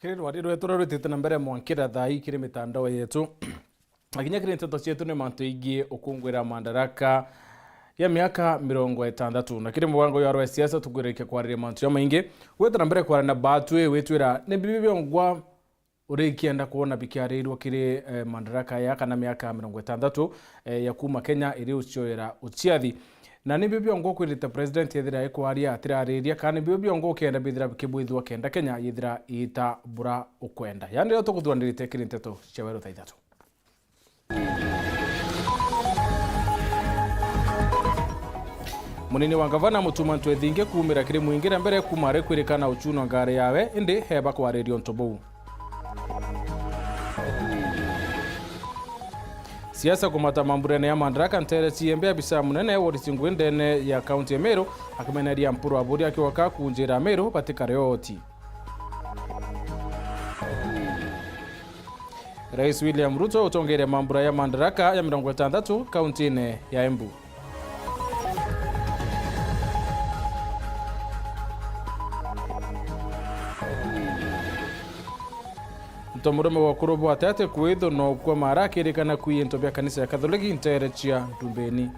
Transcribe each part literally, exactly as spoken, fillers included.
Kiri rwari rwetu ruria rwitite na mbere mwankira thaa ii kiri mitandao yetu. Na kinya kiri nteto cietu ni mantu igie ukungwira Madaraka ya miaka mirongo itandatu. Na kiri mubango ya rwa siasa tukwirikia kwariria mantu jamaingi. Gwita na mbere kwaria na Batwi witwira ni bibi biongwa urikienda kwona bikiaririrwa kiri, eh, Madaraka ya kana miaka mirongo itandatu, eh, ya kuma Kenya iri ucioera uciathi. Na nibio biongo ukwirite president ethira ikwaria atirariria, kana nibio biongo ukenda bithira bikibwithua kenda Kenya yithira iita bura ukwenda. Yani rio tukuthuranirite kiri nteto cia weru thaa ithatu. Munini wa ngavana Mutuma Ntwethingia kuumira kiri mwingi ria mbere kuma ari kwirikana uchunwa ngari yawe, indi heba kwariria untu buu. Siasa kumata mamburene ya Madaraka ntere ciembe abisa munene Wallace Ngui ndene ya kaunti ya Meru, akimeneria Mpuru Aburi akiuga kakunjira Meru batikare oti. Rais William Ruto utongeire mambura ya Madaraka ya mirongo itandatu kauntine ya Embu. Ntomurume wa ukuru bwa tete kwithu no kwa mara akirikana kwi into bia kanisa ya Katholiki ntere cia Ndumbeni.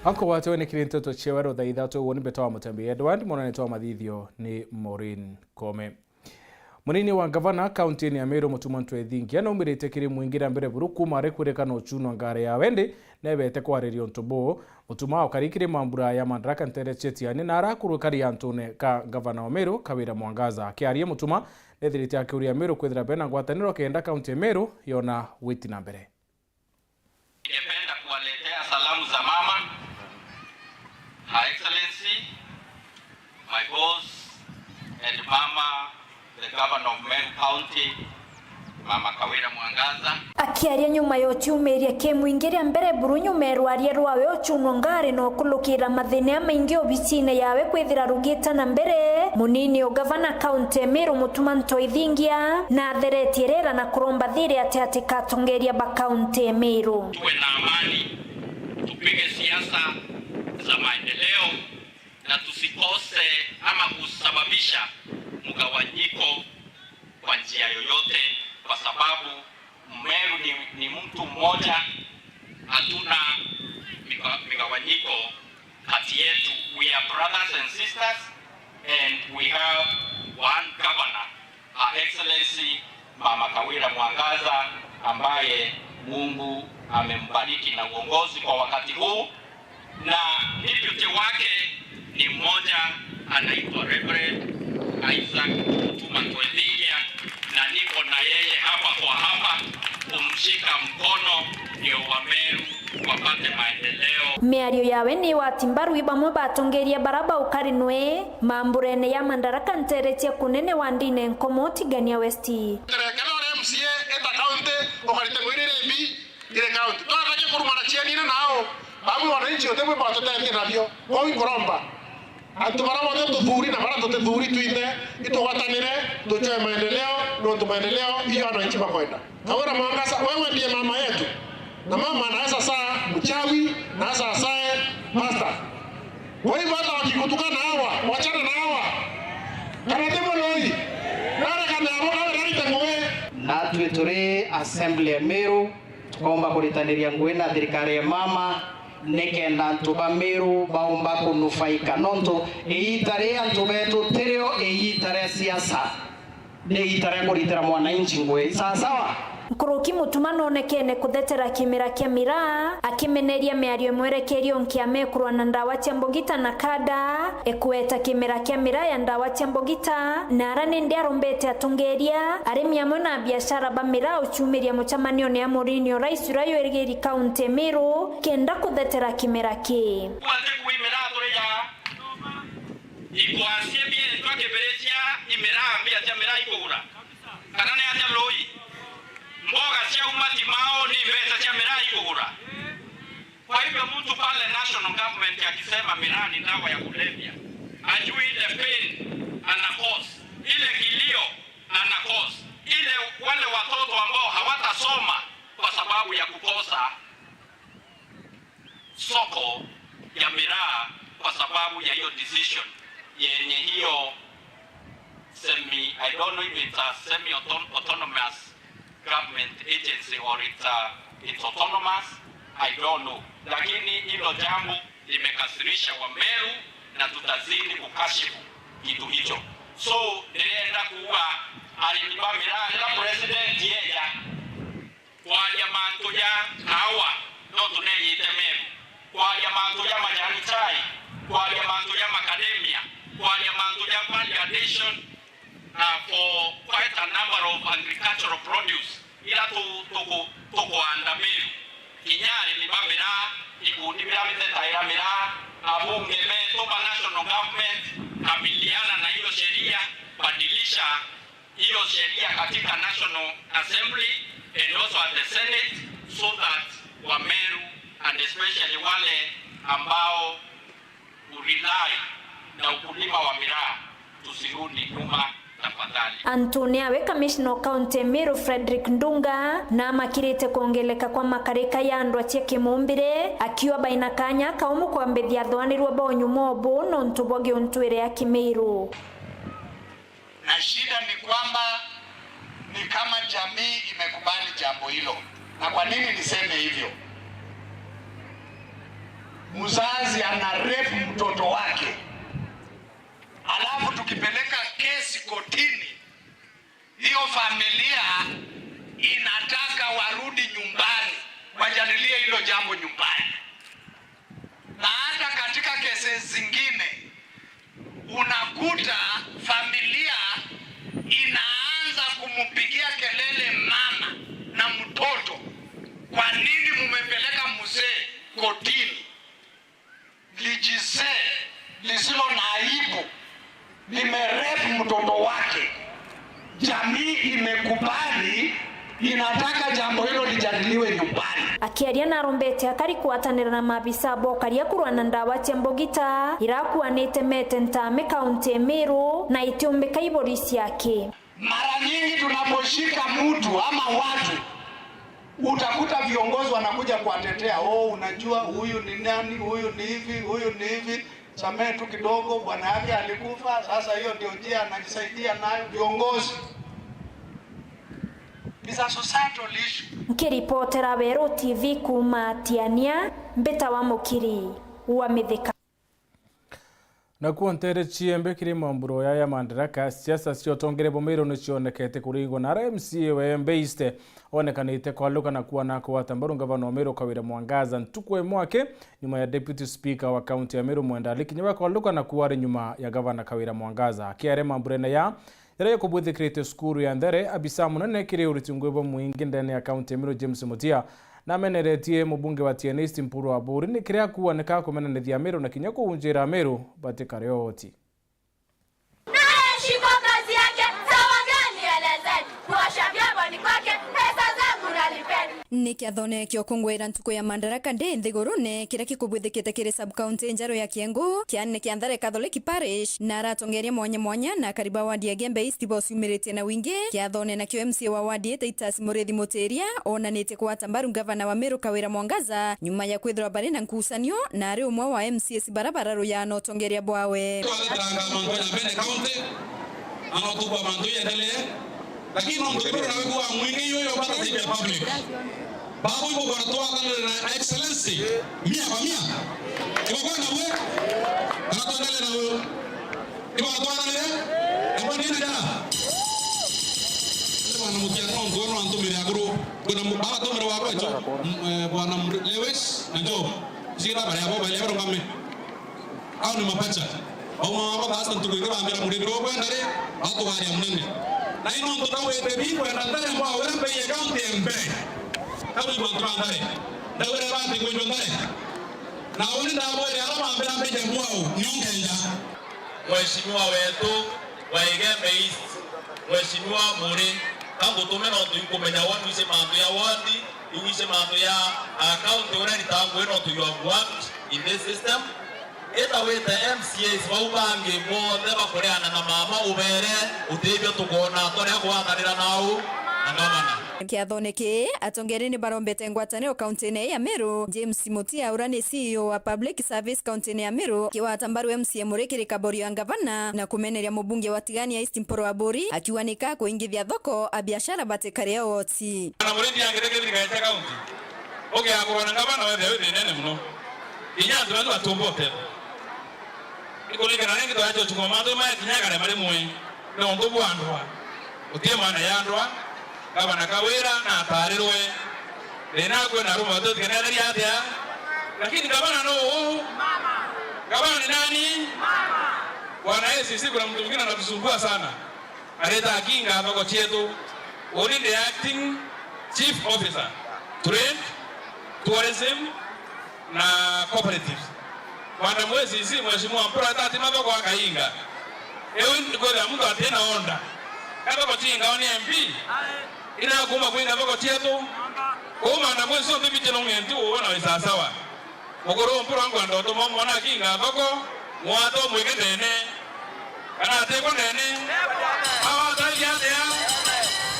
Anko wate wene kiri nteto ciewe rutha ithatu, uguo ni mbeta wa Mutembi Edward, mwana ni twa mathithio ni Maureen Kome. Munini wa ngavana kauntini ya Meru Mutuma Ntwethingia naumirite kiri mwingi ria mbere buru kuma ari kwirikana uchunwa ngari yawe, indi nebete kwariria untu buu. Mutuma ukari kiri mambura ya Madaraka ntere cia Tiani na arakurukari antune ka ngavana wa Meru Kawira Mwangaza. Akiaria Mutuma nethirite akiuria Meru kwithira bena ngwataniro kenda kaunti ya Meru yona witi na mbere. Ningependa kuwaletea salamu za mama, Her Excellency, my boss and mama, the Governor of Meru County, Mama Kawira Mwangaza. Akiaria nyuma ya uciumiria ki mwingi ria mbere buru nyuma ya rwaria rwawe uchunwa ngari na ukulukira mathina jamaingi obisine yawe kwithira rugita na mbere, munini o gavana kaunti ya Meru Mutuma Ntwethingia na atheretie rera na kuromba thiri ati atikatongeria ba kaunti ya Meru. Tuwe na amani, tupige siasa za maendeleo na tusikose ama kusababisha mgawanyiko kwa njia yoyote, kwa sababu Mmeru ni, ni mtu mmoja, hatuna miga-, migawanyiko kati yetu. We are brothers and sisters and we have one governor, Her Excellency Mama Kawira Mwangaza, ambaye Mungu amembariki na uongozi kwa wakati huu. Na deputy wake ni mmoja anaitwa Reverend Isaac Mutuma Ntwethingia, na niko na yeye hapa kwa hapa kumshika mkono ndio Wameru wapate maendeleo. Miario yawe ni wati mbaru i bamwe batongeria bara baukarinwe mamburene ya Madaraka ntere cia kunene wa ndine Nkomo Tigania West. Terekera ore M C A eta county, ukarite mwirire mbi, iri county. Twaragia kurumana cienine nao, bamwe wananchi uti bwe batutethia nabio. Kwou inkuromba antu bara bonthe tuthuri na bara tutithuri twinthe, itugwatanire tucoe maendeleo, nontu maendeleo iyo wananchi bakwenda. Kawira Mwangaza, wewe ndiye mama yetu. Na mama anaweza saa mchawi, anaweza asae pastor. Kwa hivyo hata wakikutukana hawa, wachana na hawa. Kana ti muroi. Nare kana abo kawe rarite ngugi. Natwi turi assembly ya Meru, tukomba kuritaniria ngugi na thirikari ya mama, nikenda antu ba Meru baumba kunufaika. Nontu iita ri antu betu tirio iita ria siasa, ni iita ria kuritira mwananchi ngugi. Sawa sawa? Nkuruki Mutuma nonekene kuthetera kimera kia miraa, akimeneria miario imwerekerio nkiama ikurwa na ndawa cia mbogita na kada, ikweta kimera kia miraa ya ndawa cia mbogita, na ara nindi arombete atongeria, arimi amwe na biashara ba miraa uciumiria mucemanione ya murini o rais uria yurigiri kaunti ya Meru, kenda kuthetera kimera kii. Kwate kuimira turi ya Ikwasie bientwa kibiricia imiraa mbia cia miraa ikugura? Kana ni atia rui? Mboga cia umati mao ni mbeca cia miraa ikugura? Kwa hivyo mtu pale national government akisema miraa ni dawa ya kulevya, ajui ile pain ana cause, ile kilio ana cause, Ile wale watoto ambao hawatasoma kwa sababu ya kukosa soko ya miraa kwa sababu ya hiyo decision yenye hiyo semi, I don't know if it's a semi auton-, autonomous government agency or it's a, it's autonomous, I don't know. Lakini hilo jambo limekasirisha Wameru na tutazidi kukashifu kitu hicho. So, ndirenda kuuga arimi ba miraa, rira president yeja kwaria mantu ja kaua, no tuneyite Meru. Kwaria mantu ja majani chai, kwaria mantu ja macadamia, kwaria mantu ja value addition, uh, for quite a number of agricultural produce ira tu-, tuku-, tukuanda Meru. Kinya arimi ba miraa, ikundi biria bitetaira miraa, abunge betu ba national government, kabiliana na hiyo sheria, badilisha hiyo sheria katika National Assembly and also at the Senate, so that Wameru and especially wale ambao kurely na ukulima wa miraa, tusirudi nyuma tafadhali. Antu ni awe kamishna o kaunti ya Meru Frederick Ndunga namakirite kwongeleka kwa makarika ya andu acia kimumbire, akiuga baina kanya kaumu kwambithia athwanirua ba unyuma ubu nontu bwa giuntwire ya Kimiru. Na shida ni kwamba ni kama jamii imekubali jambo hilo. Na kwa nini niseme hivyo? Mzazi ana rape mtoto wake, alafu tukipeleka kesi kotini, hiyo familia inataka warudi nyumbani, wajadiliane hilo jambo nyumbani. Na hata katika kesi zingine, unakuta familia inaanza kumpigia kelele mama na mtoto, "Kwa nini mumepeleka mzee kotini?" Lijisee lisilo na aibu limerape mtoto wake. Jamii imekubali, inataka jambo hilo lijadiliwe nyumbani. Akiaria narombete akari kugwatanira na maabisa bokaria kurwa na ndawa cia mbugita irakuanite mete ntame kaunti ya Meru na itiumbika ibori ciake. Mara nyingi tunaposhika mtu ama watu, utakuta viongozi wanakuja kuwatetea, "Oh, unajua huyu ni nani, huyu ni hivi, huyu ni hivi." Samehe tu kidogo, bwana yake alikufa, sasa hiyo ndio njia anajisaidia nayo. Viongozi. It's a societal issue. Nkiripotera Weru T V kuuma Tiania, mbita wa Mukiri wa Mithika. Nakuo nteere ciembe kiri mamburo ya, ya Madaraka, siasa cia utongere bwa Meru ni cionekete kuringwa na aria M C A wa Embe East onekanite kwaluka na kuana kugwata mbaru ngavana wa Meru Kawira Mwangaza ntuku imwe aki nyuma ya Deputy Speaker wa kaunti ya Meru Mwenda Ali Kinyua kwaluka na kuari nyuma ya gavana Kawira Mwangaza. Akiaria mamburene ya yaria yokubwithikirite cukuru ya Nthere, abisa munene kiri uriti ngui bwa mwingi ndene ya kaunti ya Meru James Mutia nameneretie mubunge wa Tiania East Mpuru Aburi ni kiria kuoneka kumenanithia Meru na kinya kuunjira Meru batikare ooti. Naheshima kazi yake, sawa gani elezeni? Kuosha vyombo ni kwake, pesa zangu nalipeni. Ni kiathone kio kungwira ntuku ya Madaraka Day nthigurune, kiria kikubwithikite kiri sub-county njeru ya Kiengu, kianene kia Nthere Catholic Parish, na aratongeria mwanya mwanya na akari ba ward ya Igembe East bociumiritie na wingi. Kiathone nakio M C A wa ward ii Titus Muriithi Mutiria onanitie kugwata mbaru ngavana wa Meru Kawira Mwangaza, nyuma ya kwithirwa bari na nkucanio na ari umwe wa M C As bara bararuya na utongeria bwawe. Twathitanga mantu ya Bene County, na no tukwa mantu yendelee, lakini nontu kiru na wigua mwingi iyo yo bata saidia public. Babu ibo bwana twathanire na excellency, mia kwa mia. Ibo kwenda we, kana tuendelee na uyu. Ibo twathanire, ebo nini da? Bwana Mutia no ngono antumire akuru. Kuna mu-, baba tumire wa kwetu, m-, eh, bwana Mr. Lewis na Job. Sira bari abo bari abo ngame. Au ni mapacha. Au mama baba hasa ntuku ingi bambira murimi ro kwenda ri, batu bari munene. Na ino ntu tawete bi kwenda Nthere mwa wira mbe ye county mbe. Kau ni bantu ba Nthere. Ndawire bati kwenjo Nthere. Na uni ndabwire ara bambira mbe je mwao, nyonkenja. Mheshimiwa wetu wa Igembe East, Mheshimiwa Muri, ka ngutume nontu ikumenya ward, iwice mantu ya ward, iwice mantu ya, ah, county uria ritangwi nontu you have worked in this system. Ita wite M C As bau bangi bonthe bakureana na mama ubere, utithio tukwona twaria kugwatanira nau na ngavana. Kiathone kii, atongeri ni barombete ngwataniro kauntine ya Meru. James Mutia, uria ni C E O wa Public Service kauntine ya Meru, kiwata mbaru M C A Murikiri Kaborio ya ngavana na kumeneria mubunge wa Tigania East Mpuru Aburi, akiuga ni ka kuingithia thoko, abiashara batikare oti. Na Murindi angite kithirikari kia kaunti, ukiagurwa na ngavana wethira wi thinene muno. Kinya antu bau batumba utethio. Ikuringana na ngi twaeja uchunga mantu maya kinya karema rimwe, nontu bwa ndwa. Utie maana ya ndwa, ngavana Kawira na atarirwe. Thina akwe na aruma batu tukenetheria atia? Lakini ngavana no uu? Ngavana ni nani? Bwana A C C, kuna mtu mwingine anatusumbua sana. Areta akinga thoko cietu. Uni the acting chief officer, trade, tourism, na cooperatives. Bwana mwezi ici, Mheshimiwa Mpura atati mathoko akainga. Eu kwethira muntu atina onda. Kathoko ciingao ni M P. Ina kuma kuinga thoko cietu. Kuma na mwezi cionthe bichino ng'entu uona wi sasawa. Mukuru Mpura nkwenda utuma mwana akinga thoko, mwata umwike ndene. Kana atekwa ndene? Awataithia atia?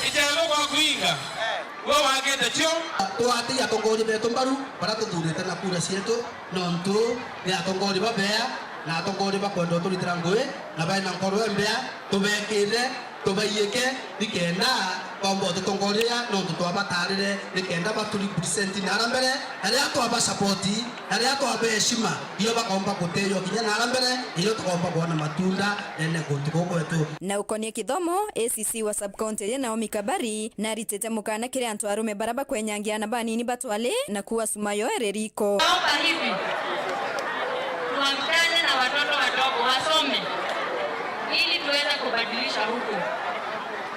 Ichego kwa kuinga. We wakite cio? Twatia atongoria betu mbaru, baria tuthurite na kura cietu, nontu ni atongoria babea, na atongoria bakwenda uturitira ngui, na baina nkoro imbea, tubekire, tubaiike, nikenda baumba ututongoria, nontu twabatarire, nikenda batu represent nara mbere, na riria twaba support, na riria twaba heshima, iyo bakaumba guteyo kinya nara mbere, iyo tukaumba kwona matunda, nene guntu guu gwetu. Na ukonie kithomo, A C C wa sub-county ya Naomi Kabari, naritite mukana kiri antu arume baria bakwenyangia na banini batwali, na kuwa cuma yo iri riko. Naomba hivi, tuamkane na watoto wadogo wasome, ili tuweze kubadilisha huku.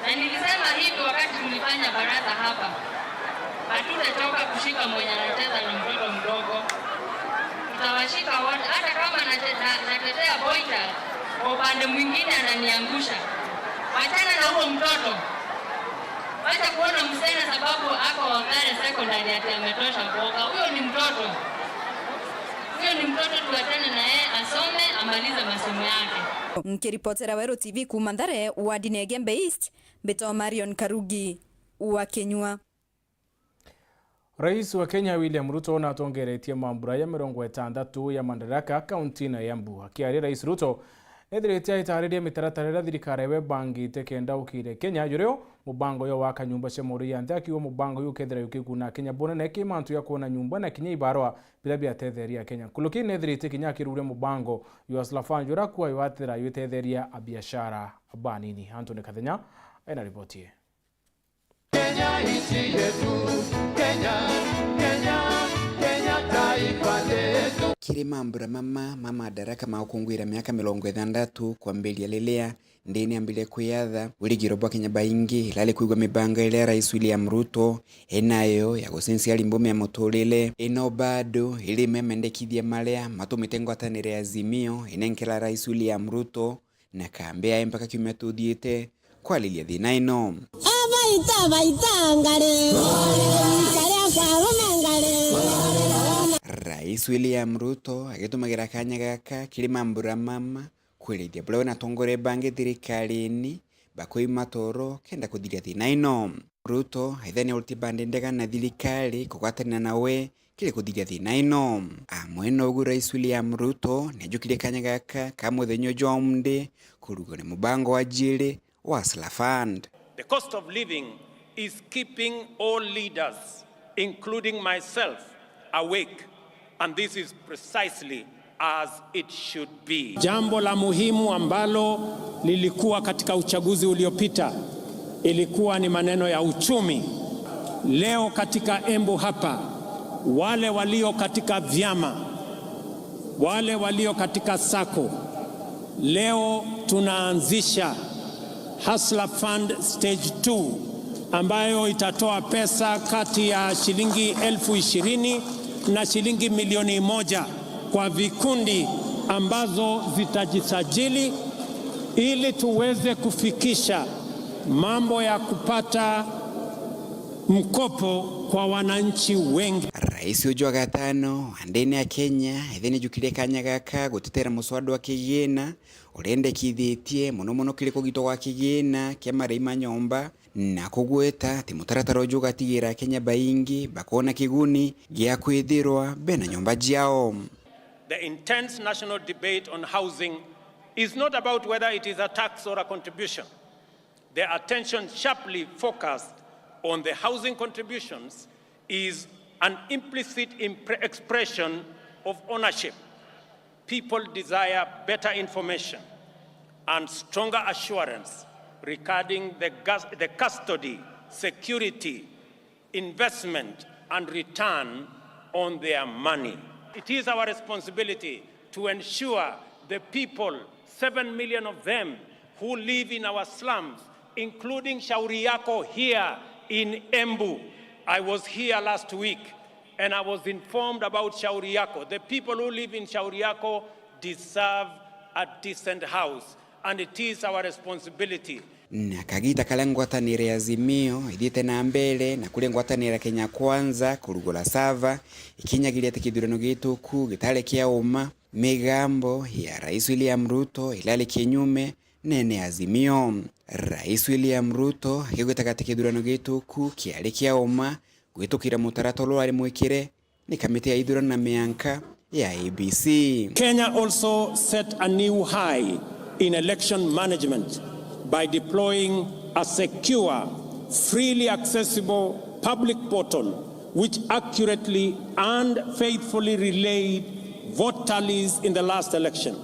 Na nilisema hivi wakati tulifanya baraza hapa, hatutachoka kushika mwenye anacheza na mtoto mdogo. Tutawashika wote, hata kama nate-, na-, natetea boy child, kwa upande mwingine ananiangusha. Wachana na huo mtoto. Wacha kuona msichana sababu ako Mathare Secondary ati ametosha kuoga. Huyo ni mtoto. Huyo ni mtoto, tuachane na yeye, asome, amalize masomo yake. Nkiripotera Weru T V kuuma Mathare, wadi ni Igembe East, mbitwa Marion Karugi wa Kinyua. Rais wa Kenya William Ruto natongeretie mambura ya mirongo itandatu ya Madaraka kaunti-ini ya Embu. Akiaria, Rais Ruto nethirite aitariria mitaratara iria thirikari ewe bangite kenda ukire Kenya, yurio mubango yo waka nyumba cia mauri ya nthi, akiuga mubango yu ukethira yukiguna Kenya bunene ki mantu ya kuona nyumba na kinya ibarua biria biatetheria Kenya. Nkuruki nethirite kinya akiruria mubango yu Hustler Fund, yuria kwa yuatira yutetheria abiashara banini. Anthony Kathenya ena ripoti ii. Kenya nchi yetu, Kenya, Kenya, Kenya taifa letu. Kiri mambura mama ma Madaraka ma gukunguira miaka mirongo ithandatu kwambiria riria ndini ambire kwiyatha, wirigiro bwa Kenya baingi irari kwigua mibango iria Rais William Ruto enayo ya gucenjia rimbume ya muturire, ino bado iri memendekithia maria matumite ngwataniro ya Azimio inenkera Rais William Ruto na kambi yae mpaka kiumia tuthiite kwariria thina ino. Abaita, abaita ngari, karia kwa rume ngari. Rais William Ruto agitumagira kanya gaka kiri mambura mama kwirithia buria we na atongoria bangi thirikarine bakwima toro kenda kuthiria thina ino. Ruto aitha ni aruti bandi ndega na thirikari kugwatanira nawe kiri kuthiria thina ino. Amwe na ugu, Rais William Ruto niajukirie kanya gaka ka muthenya jwa umuthi kurugania mubango wa jiri wa Hustler Fund. The cost of living is keeping all leaders, including myself, awake, and this is precisely as it should be. Jambo la muhimu ambalo lilikuwa katika uchaguzi uliopita ilikuwa ni maneno ya uchumi. Leo katika Embu hapa, wale walio katika vyama, wale walio katika sacco, leo tunaanzisha Hustler Fund Stage two, ambayo itatoa pesa kati ya shilingi elfu ishirini na shilingi milioni moja kwa vikundi ambazo zitajisajili ili tuweze kufikisha mambo ya kupata mkopo kwa wananchi wengi. Rais uju wa gatano wa ndene ya Kenya, ethira ni jukire kanya gaka gutetera muswada wa kigina, uria endekithitie mono mono kiri kugitwa gwa kigina kia marei ma nyomba, na kugweta ati mutaratara uju ugatigira Akenya baingi bakoona kiguni gia kwithirwa bena nyomba ciao. The intense national debate on housing is not about whether it is a tax or a contribution. The attention sharply focused on the housing contributions is an implicit impre-, expression of ownership. People desire better information and stronger assurance regarding the gus-, the custody, security, investment, and return on their money. It is our responsibility to ensure the people, seven million of them, who live in our slums, including Shauri Yako here in Embu. I was here last week and I was informed about Shauri Yako. The people who live in Shauri Yako deserve a decent house, and it is our responsibility. Na kagita karia ngwataniro ya Azimio ithiite na mbere na kuria ngwataniro ya Kenya Kwanza kurugura sava, ikinyagiria ati kithurano gituku gitari kia uma, migambo ya Rais William Ruto irari kinyume nene ya Azimio. Rais William Ruto akigwetaga ati kithurano gituku kiari kia uma gwitukira mutaratara uria wari mwikire ni kamiti ya ithurano na mianka ya I E B C. Kenya also set a new high in election management by deploying a secure, freely accessible public portal which accurately and faithfully relayed vote tallies in the last election,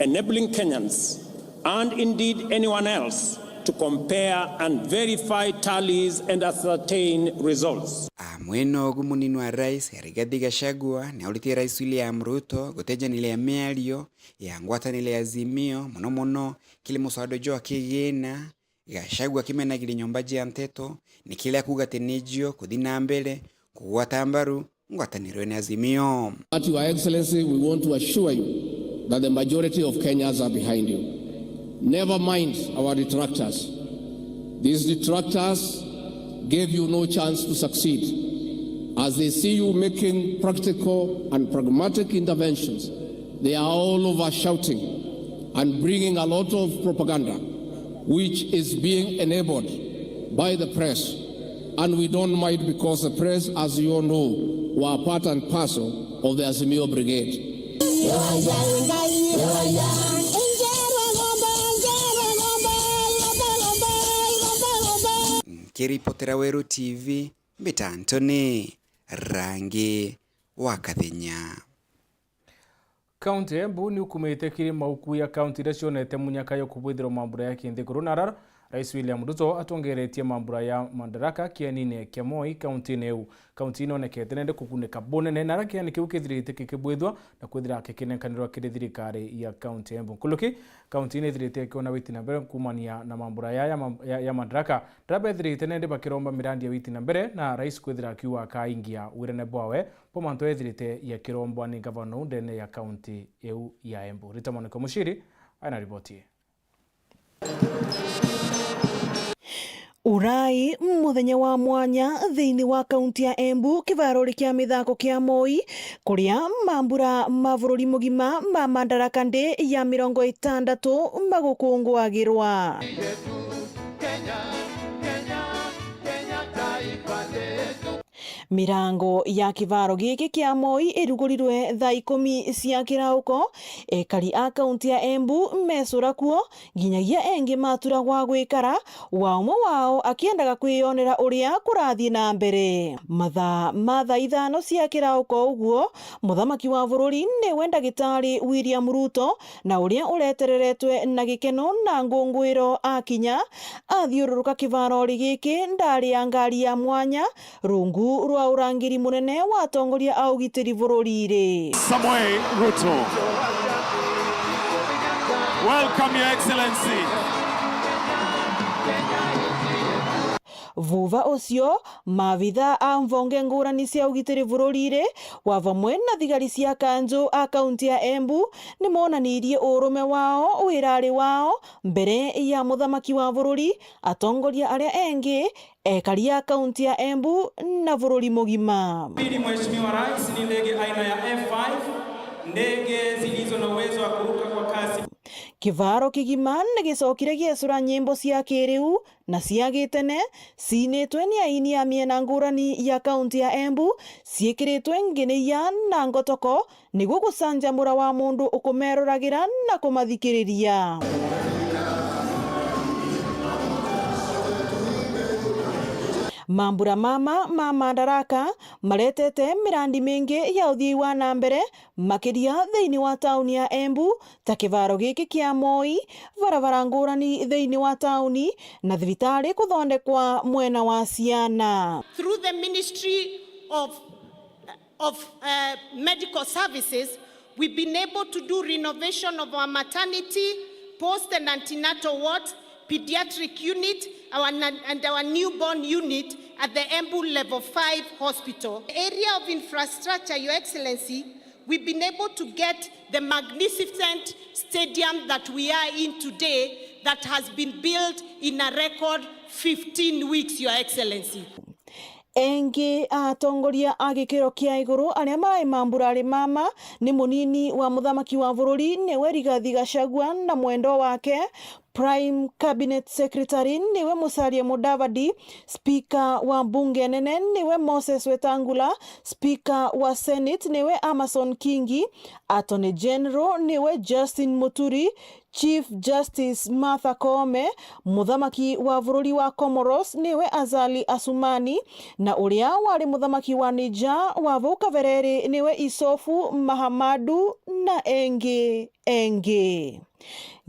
enabling Kenyans and indeed anyone else to compare and verify tallies and ascertain results. Amwe nogu munini wa rais Rigathi Gachagua ni auritie Rais William Ruto gutejaniria miario ya ngwataniro ya Azimio, mono mono kiri muswada jwa kigina. Gachagua akimenagiria nyomba jia nteto ni kiria akuuga ati nijio kuthi na mbere kugwata mbaru ngwataniro ni Azimio. But, Your Excellency, we want to assure you that the majority of Kenyans are behind you. Never mind our detractors. These detractors gave you no chance to succeed. As they see you making practical and pragmatic interventions, they are all over shouting and bringing a lot of propaganda which is being enabled by the press, and we don't mind because the press, as you all know, were part and parcel of the Azimio Brigade. Nkiripotera Weru T V, mbita Anthony Rangi wa Kathenya. Kaunti ya Embu ni ukumite kiri mauku ya kaunti iria cionete munyaka ya kubwithirwa mambura ya kinthiguru, na ara Rais William Ruto atongeretie mambura ya Madaraka kianine kia Moi kaunti-ini iu. Kaunti inonekete nende kugunika bunene na ara kiani kiu kithirite kikibwithwa na kwithira kikinenkanirwa kiri thirikari ya kaunti ya Embu. Nkuruki, kaunti ni ithirite ikiona witi na mbere kuumania na mambura ya, ya, ma-, ya, ya Madaraka. Ndara bethirite nende bakiromba mirandi ya witi na mbere, na rais kwithira akiuga akaingia wirene bwawe bwa mantu ethirite yakirombwa ni ngavana uu ndene ya kaunti iu ya Embu. Rita Mwaniki Muchiri aina riboti ii. Urai muthenya wa mwanya thiini wa kaunti ya Embu, kivarori kia mithako kia Moi, kuria mambura ma bururi mugima ma Madaraka Day ya mirongo itandatu magukunguagirwa. Mirango ya kivaro giki kia Moi irugurirwe thaa ikumi cia kirauko. Ekari a kaunti ya Embu mecura kuo, nginyagia engi matura gwa gwikara, wa umwe wao akiendaga kwiyonera uria kurathii na mbere. Mathaa ma thaa ithano cia kirauko uguo, muthamaki wa bururi niwe ndagitari William Ruto, na uria uretereretwe na gikeno na ngungwiro akinya, athiururuka kivarori giki ndari ya ngari ya mwanya, rungu rwa urangiri munene wa atongoria a ugitiri bururi-ri. Samoei Ruto. Welcome, Your Excellency. Vuva ucio, maabitha a mvonge ngurani cia ugitiri bururi-ri, wa vamwe na thigari cia kanju a kaunti ya Embu, ni moonanirie urume wao, wirari wao, mbere ya muthamaki wa bururi, atongoria aria engi, ekari a kaunti ya Embu na bururi mugima. Pili, Mheshimiwa Rais, ni ndege aina ya F five, ndege zilizo na uwezo wa kuruka kwa kasi. Kivaro kigima ni gicokire giecura nyimbo cia kiriu na cia gitene, ciinitwe ni aini a miena ngurani ya kaunti ya Embu, ciikiritwe nginiya na ngotoko, niguo gucanjamura wa mundu ukumeruragira na kumathikiriria. Mambura mama ma Madaraka maretete mirandi mingi ya uthii wa na mbere, makiria thiini wa tauni ya Embu, ta kivaro giki kia Moi, barabara ngurani thiini wa tauni, na thibitari kuthondekwa mwena wa ciana. Through the Ministry of of, uh, Medical Services, we've been able to do renovation of our maternity, post and antenatal ward, pediatric unit, our na-, and our newborn unit at the Embu Level five Hospital. Area of infrastructure, Your Excellency, we've been able to get the magnificent stadium that we are in today that has been built in a record fifteen weeks, Your Excellency. Engi a atongoria a gikiro kia iguru aria marai mamburari mama ni munini wa muthamaki wa bururi, niwe Rigathi Gachagua na mwendwa wake, Prime Cabinet Secretary niwe Musalia Mudavadi, Speaker wa Bunge Nene niwe Moses Wetangula, Speaker wa Senate niwe Amason Kingi, Attorney General niwe Justin Muturi, Chief Justice Martha Koome, muthamaki wa bururi wa Comoros niwe Azali Assoumani, na uria wari muthamaki wa Niger wa vau kabereri niwe Issoufou Mahamadou, na engi engi.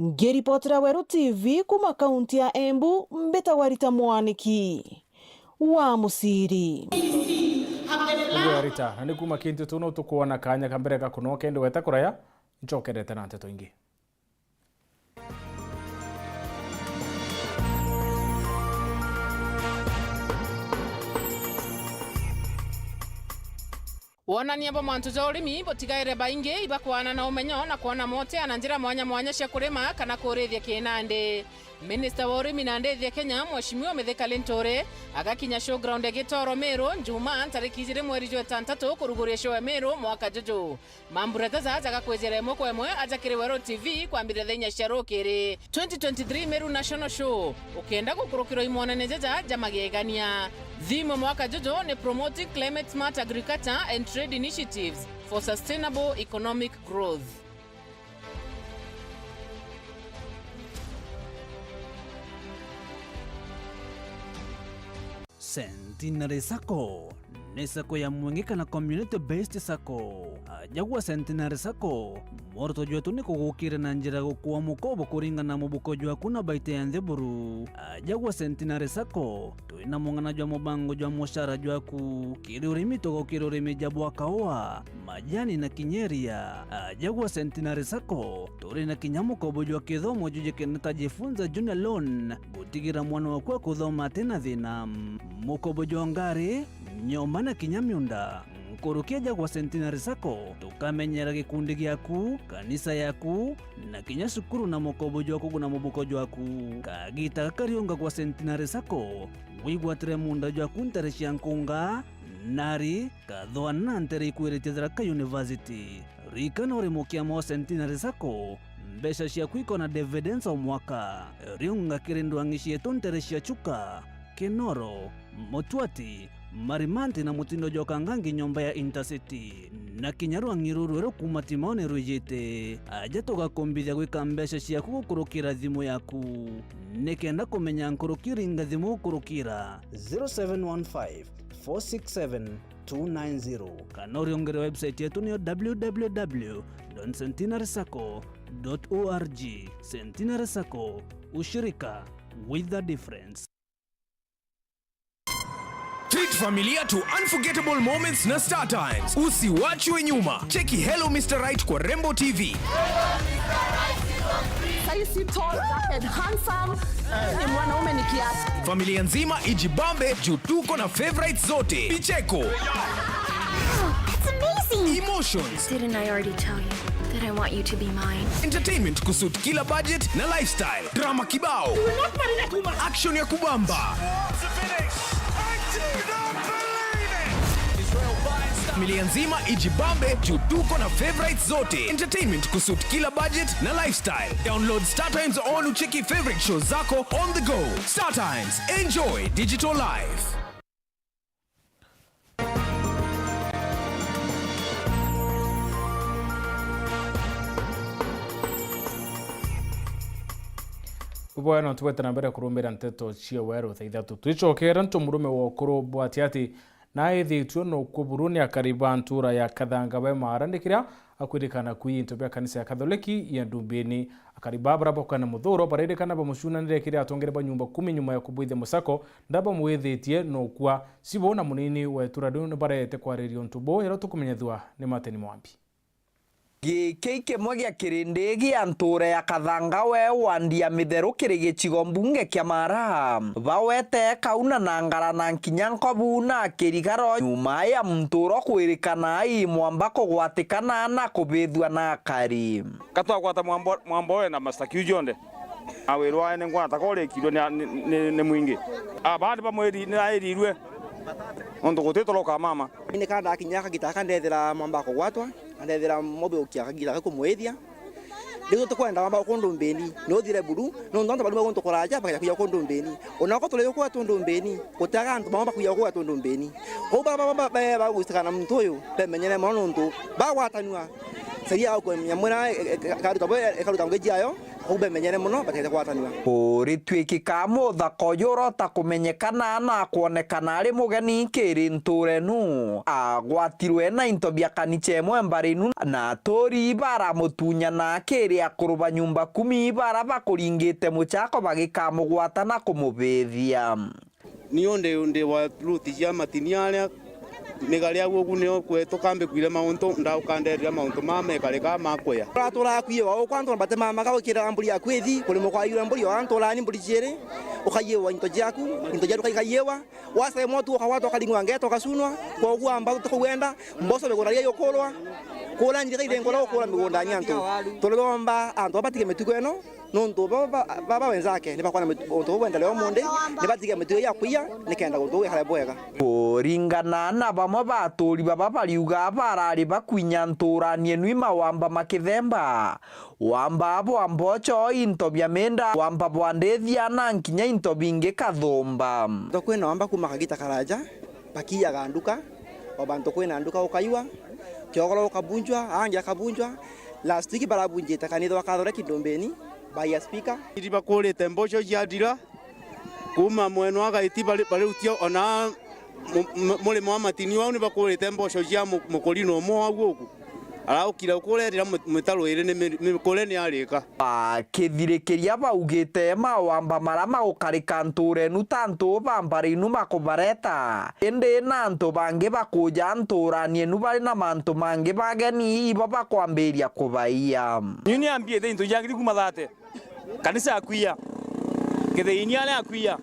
Ngiripotera Weru T V kuma kaunti ya Embu, mbitagwa Rita Mwaniki wa Muciri. Niguo ya Rita, na ni kuma kintu tu no tukwona kanya ka mbere ga kunoka, indi weta kuraya, ncokerete na nteto ingi. Wonania bwa mantu ja urimi butigaire baingi ibakwaana na umenyo na kwona motea na njira mwanya mwanya cia kurima kana kurithia kinandi. Minista wa urimi na ndithia Kenya, Mheshimiwa Mithika Linturi, agakinya showground ya Gitoro Meru, Njumaa, ntariki ijiri mweri jwa itantatu, kuruguria show ya Meru mwaka juju. Mambura jaja jagakwijira imwe kwa imwe aja kiri Weru T V kwambiriria thaa inya cia rukiri. Twenty twenty-three Meru National Show, ukenda gukurukirwa i monania jaja ja magegania. Theme mwaka juju ni Promoting Climate Smart Agriculture and Trade Initiatives for Sustainable Economic Growth. Centenary Sacco ni sacco ya mwingi kana community based sacco. Aja gwa Centenary Sacco, mworoto jwetu ni kugukira na njira ya gukua mukobo kuringana na mubuko jwaku na baita ya nthi buru. Aja gwa Centenary Sacco, twina mung'ana jwa mubango jwa mucara jwaku, kiri urimi tugukira urimi ja bwa kaua, majani na kinya iria. Aja gwa Centenary Sacco, turi na kinya mukobo jwa kithomo jujikene ta Jifunza Junior Loan, gutigira mwana waku akuthoma atina thina. Mukobo jwa ngari, nyomba na kinya miunda. Nkuruki aja gwa Centenary Sacco, tukamenyera gikundi giaku, kanisa yaku, na kinya cukuru na mukobo jwa kuguna mubuko jwaku. Kagita gaka riunga gwa Centenary Sacco, wigwatire munda jwaku ntere cia nkunga, nari, kathwana na ntere ikwiritie Tharaka University. Ririkana uri mukiama wa Centenary Sacco, mbeca ciaku ikona dividends o mwaka. Riunga kiri ndwang'i cietu ntere cia Chuka, Kinoro, Mutwati, Marimanti na mutindo jwa Kangangi nyomba ya Intercity. Na kinya rwang'i ruru rweru kuma Timaoni rwijite. Aja tugakumbithia gwika mbeca ciaku gukurukira thimu yaku. Nikenda kumenya nkuruki ringa thimu gukurukira zero seven one five, four six seven, two nine zero. Kana uriungire website yetu niyo w w w dot centenary sacco dot org. Centenary Sacco, ushirika with the difference. Treat familia to unforgettable moments na Star Times. Usiwachwe nyuma. Cheki Hello Mister Right kwa Rembo T V. Si tall, dark and handsome. Ni mwanaume ni kiasi. Familia nzima ijibambe juu tuko na favorites zote. Picheko. It's amazing. Emotions. Didn't I already tell you that I want you to be mine? Entertainment kusuit kila budget na lifestyle. Drama kibao. Action ya kubamba. Familia nzima ijibambe juu tuko na favorites zote. Entertainment kusuit kila budget na lifestyle. Download StarTimes on ucheki favorite shows zako on the go. StarTimes, enjoy digital life. Ubweno tugwete na mbere kurumbira nteto cia weru thaa ithatu. Twicokere ntu murume wa ukuru bwa ati ati na aithitue nukwo buru ni akari ba ntura ya Kathanga we Maara, ni kiria akwirikana kwi into bia kanisa ya Katholeki ya Ndumbini. Akari baa baria bakwena muthuro baririkana bamucunanire kiria atongere ba nyumba kumi nyuma ya kubwithia musako, ndabamwithitie nukwa. Cibo na munini wa itura riu ni barete kwariria untu buu, yaro tukumenyethua ni Martin Mwambi. Giki kimwe gia kirindi gia ntura ya Kathanga we wandi ya Mitheru kiri gicigo mbunge kia Maara. Bawete Kauna na Ngara na nkinya Nkobu na Kirigaro nyuma ya muntu uria kwirikana i mwamba kugwatikana na kubithua na akari. Ka twagwata mwamba, mwamba we na mastaki u jonthe. Awirwa ene ngwata ka urikirwe ni, ni, ni, ni mwingi. Abandi bamwiri ni airirwe. Nontu guti toro ka mama. Ni ka ndakinya kagita kandethera mwamba kugwatwa. Andethera mobe ukia kagita ga kumwithia. Riu tutikwenda wamba uku Ndumbini, ni uthire buru, nontu antu bari baguntu kuraja, bakaja kuja uku Ndumbini. Ona uko turi uku atu Ndumbini, gutiaga antu bamwe bakuja uku atu Ndumbini. Kwou ba, ba, ba, ba, bagwitikana na muntu uyu, bemenyere mono nontu bagwatanua. Sheria ya ukwemenya mwira, e, e, ikaruta bwe, ikaruta ngugi jayo. Kwou bemenyere mono, batikete kwatanua. Uritwikika muthaka uyu urota kumenyekana na kwonekana ari mugeni kiri ntura inu. Agwatirwe na into bia kanicha imwe mbari inu, na aturi baramutunya na kiri akuru ba nyumba kumi bara bakuringite muchako bagikamugwata na kumubithia. Ni undi, undi wa ruti cia matini aria, migari au ugu nio kwetu kambi kwire mauntu, ndaukanderera mauntu maa mekari kaa makwea. Uratura akwiwa ukwa antu bate mama gawikira mburi yaku ithi, kuri mukwa yura mburi o antu urani mburi ciiri, ukayiwa into ciaku, into ciaku ukaikayiwa, wasema tu ukawatwa ukaringwa ngeto ukacunwa, kwa ugu amba tukugwenda, mboso migunda iria ukurwa, kura njira iria ngora ukura migunda ni antu. Turi romba antu batige mitugo ino, Nontu baba, baba wenzake ni bakona mitu-, untu bubwendelea umundi, ni batige mitugo ya kwiya, nikenda guntu gwikare bwega. Kuringana na bamwe ba aturi baba bariuga barari bakwinya nturani enu i mawamba makithemba. Wamba bwa mbocho, into bia minda, wamba bwa ndithia na nkinya into bingi kathumba. Nto kwina wamba kuma kagita karaja, bakiyaga nduka, o bantu kwina nduka ukaiwa, kiogoro ukabunjwa, angi akabunjwa. Last week barabunjite kanitha wa Catholic Ndumbini, by a speaker. Iri bakurite mboco ciathira, kuma mwena wa Gaiti bari-, bariutia ona mu-, mu-, murimo wa matini wau ni bakurite mboco cia mu-, mukurino umwe wau guku. Araukire ukuria rira mu-, mitaro iri ni mi-, mikure ni arika. Bakithirikiria baugite mawamba mara magukarika ntura inu ta antu ba mbari inu makubareta. Indi na antu bangi bakuja nturani inu bari na mantu mangi bageni ibo bakwambiria kubaiya. Ni ni ambite into ciangiri kuma thate. Kanisa akwiya. Kithiini aria akwiya.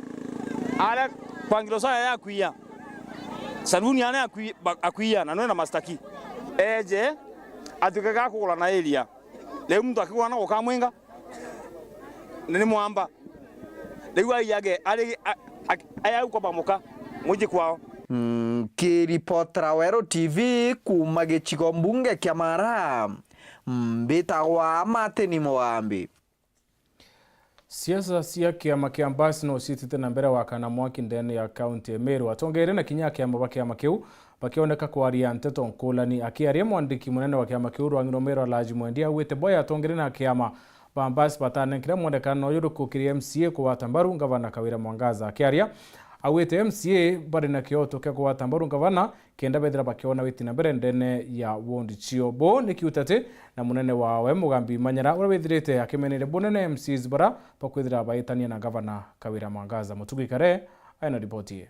Aria kwa ngirosa aria akwiya. Saluni aria akwi-, ba-, akwiya na nwe na mastaki. Eje, atuike ga kugura na area. Riu muntu akigura na gukamwinga. Ni ni mwamba. Riu aiyage, ari, a, a, aya uko bamuka. Muji kwao. Nkiripotera Weru T V kuma gicigo mbunge kia Mara, mbitagwa Martin Mugambi. Siasa cia kiama kia Mbas no ciitite na mbere wakana mwaki ndene ya kaunti ya Meru. Atongeria na kinya akiama ba kiama kiu bakioneka kwaria nteto nkulani. Akiaria mwandiki munene wa kiama kiu Rwang'iro Meru Alhaji Mwendi augite boya atongeria na akiama ba Mbas batanenkire mwonekano juriku kiri M C A kugwata mbaru ngavana Kawira Mwangaza. Akiaria, augite M C A bari na kioto kia kugwata mbaru ngavana kenda bethira bakiona witi na mbere ndene ya ward cio. Bo ni kiutati na munene wawe Mugambi Manyara, uria withirite akimeneire bunene M Cs bara bakwithira baitania na ngavana Kawira Mwangaza. Mutugi Kare aina riboti ii.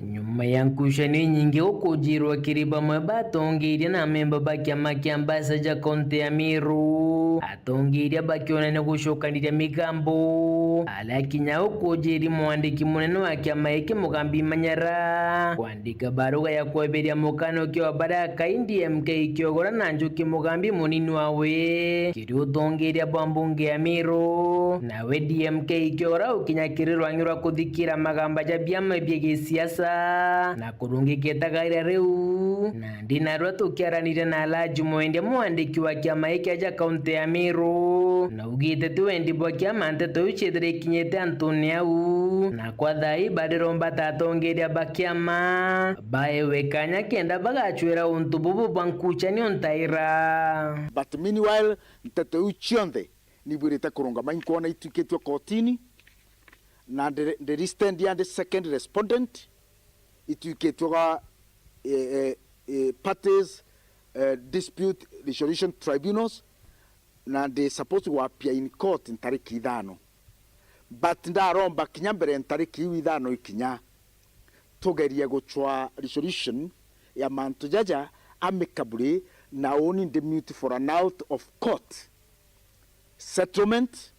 Nyuma ya nkucanio inyingi gukujirwa kiri bamwe batongeria na amemba ba kiama kia Mbas ja kaunti ya Meru, Atongeria bakionania gucokaniria migambo, aria kinya ukujiri mwandiki munene wa kiama giki Mugambi Manyara kwandika baruga ya kweberia mukano kio baria akai D M K Kiogora na Njuki Mugambi munini wawe kiri utongeria bwa mbunge ya Meru. Nawe D M K Kiogora ukinya kiri rwangi rwa kuthikira magamba ja biama bia gisiasa na kurungika itagaira riu. Nandi narua tukiaranire na Alhaji Mwendia, mwandiki wa kiama giki aja kaunti ya Meru, na ugite ti wendi bwa kiama nteto iu ciethire ikinyite antune au, na kwa thaa ii bariromba ta atongeria ba kiama baewe kanya kenda bagacwira untu bubu bwa nkucha ni untaira. But meanwhile, nteto iu cionthe nibwirite kurungama inkwona itwikitue kotini, na ndi, ndi stand ya ndi second respondent, itwikitue ga, eh, eh, eh, parties, eh, dispute resolution tribunals, na ndi supposed to appear in court ntariki ithano. But ndaromba kinya mbere ntariki iu ithano ikinya, tugerie gucwa resolution ya mantu jaja amicably, na uni ndi mute for an out of court settlement,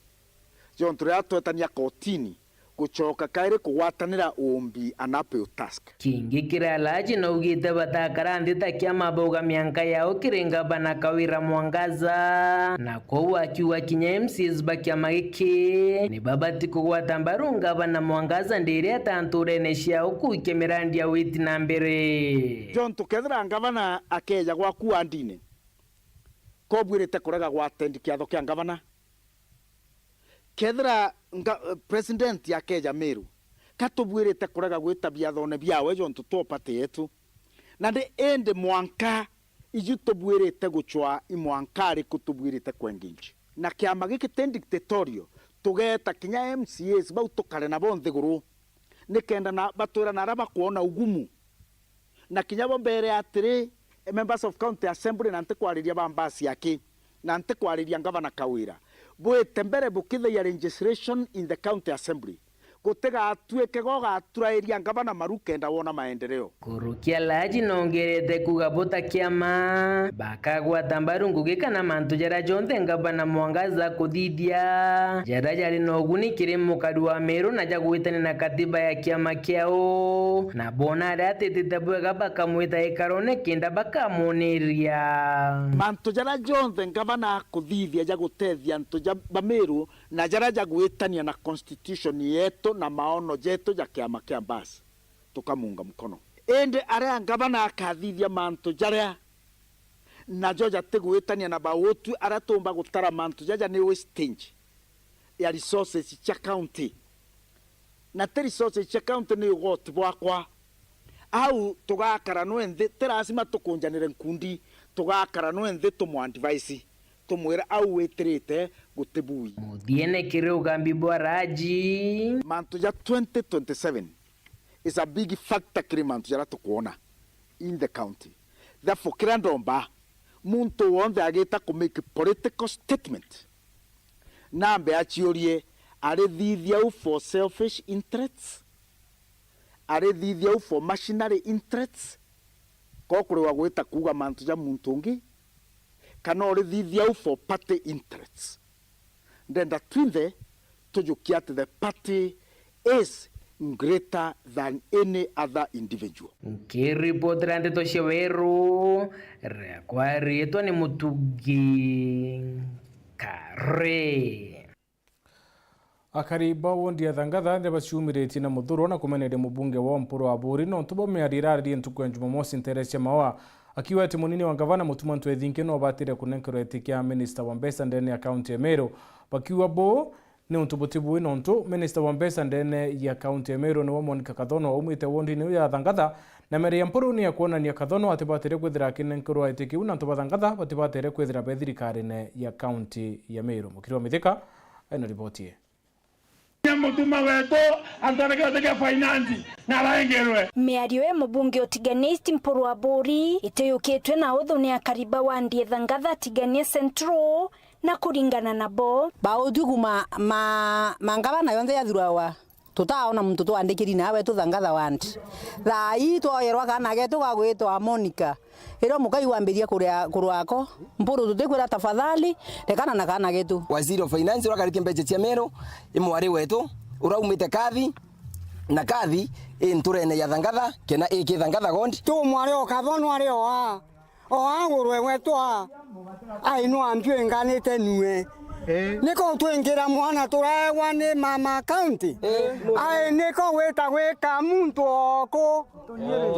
jontu riria twetania kotini gucoka kairi kugwatanira uumbi an appeal task. Kingi kiri Alhaji naugite batakara nthi ta kiama bauga mianka yao kiri ngavana Kawira Mwangaza, na kwou akiuga kinya M C As ba kiama giki ni babati kugwata mbaru ngavana Mwangaza ndiria ta nturene ciao kuikia mirandi ya witi na mbere. Jontu kethira ngavana akeja gwaku wandine, kobwirite kurega gwatendi kiatho kia ngavana. Kethira nga, president akeja Meru, ka tubwirite kurega gwita biathone biawe jontu twa party yetu? Na ndi indi mwanka iju tubwirite gucwa i mwanka ariku tubwirite ku engage? Na kiama giki ti dictatorial, tugeeta kinya M C As bau tukare nabo nthiguru, nikenda na batwira na aria bakwona ugumu. Na kinya bo mbere atiri, members of county assembly, na ntikwariria ba mbasi aki, na ntikwariria ngavana Kawira, bwite mbere bukithaia legislation in the county assembly, gutigatuike gogaturairia ngavana maru kenda wona maendeleo. Kurukia Alhaji nongerete kuuga buta kiama bakagwata mbaru ngugi kana mantu jaria jonthe ngavana Mwangaza kuthithia, jaria jari na uguni kiri mukari wa Meru na jagwitania na katiba ya kiama kiao, na bona aria atitite bwega bakamwita ikarone kenda bakamwoniria. Mantu jaria jonthe ngavana akuthithia ja gutethia antu ja Bameru na jaria jagwitania na constitution yetu na maono jetu ja kiama kia Mbasi, tukamunga mkono. Indi aria ngavana akathithia mantu jaria najo jatigwitania na bautu aria tuumba gutara mantu jaja ni wastage ya resources cia county. Na ti resources cia county, ni ugoti bwakwa. Au tugakara nwe nthi, ti lazima tukunjanire nkundi, tugakara nwe nthi tumu advise, tumwire au witirite guti bui. Muthiene kiri ugambi bwa Raji. Mantu ja twenty twenty-seven is a big factor kiri mantu jaria tukwona in the county. Therefore, kiria ndomba, muntu wonthe agita ku make political statement, nambe aciurie, arithithia u for selfish interests? Arithithia u for machinery interests? Ko kuriwa gwita kuuga mantu ja muntu ungi? Kana urithithia u for party interests? Ndenda twinthe tujukie ati the party is greater than any other individual. Nkiripotera ndeto cia Weru, riakwa riitwa ni Mutugi Kare. Akari ba wondi ya Thangatha ni baciumiritie na muthuro na kumeneria mubunge wa Mpuru Aburi nontu bwa miario iraririe ntuku ya Jumamosi nteere cia Maua, akiuga ati munini wa ngavana Mutuma Ntwethinki no batire kunenkerwa iti kia minista wa mbeca ndene ya kaunti ya Meru. Bakiuga buu ni untu buti bui nontu minista wa mbeca ndene ya kaunti ya Meru niwe Monica Kathono waumite wondini iu ya Thangatha, na mere ya Mpuru ni ya kwonania Kathono atibatire kwithira akinenkerwa iti kiu na antu ba Thangatha batibatire kwithira be thirikarine ya kaunti ya Meru. Mukiri wa Mithika ena riboti ii. Mutuma wetu antu areke gutege finance na araengerwe. Miario ya mubunge Otigenist Mpuru Aburi itiyukitwe na uthu ni akari ba wandi ya Thangatha Tigania Central, na kuringana nabo, bautwi kuma ma, ma ngavana yonthe yathuragwa Tutaona muntu twandikiri nawe tu Thangatha Ward. Thaa ii twoyerwa kaana getu ga gwitwa Monica. Irio mukai wambirie kuria kurwako, Mpuru tutikwira tafadhali, rekana na kaana getu. Waziri of Finance uria akaritie mbeca cia Meru, i mwari wetu, uraumite Kathi, na Kathi i nturene ya Thangatha, kena iki Thangatha Ward. Tu mwari o Kathonu ari o aa. O agurwe gwetwa, ai no ambio inganite nue. Eh. Niko twingira mwana turaegwa ni mama county. Eh. Ai niko gwita gwika muntu oku.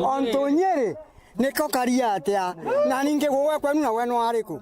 Ontu Nyeri. Niko karia atia? Na ningi gugwe kwenu na we no ariku?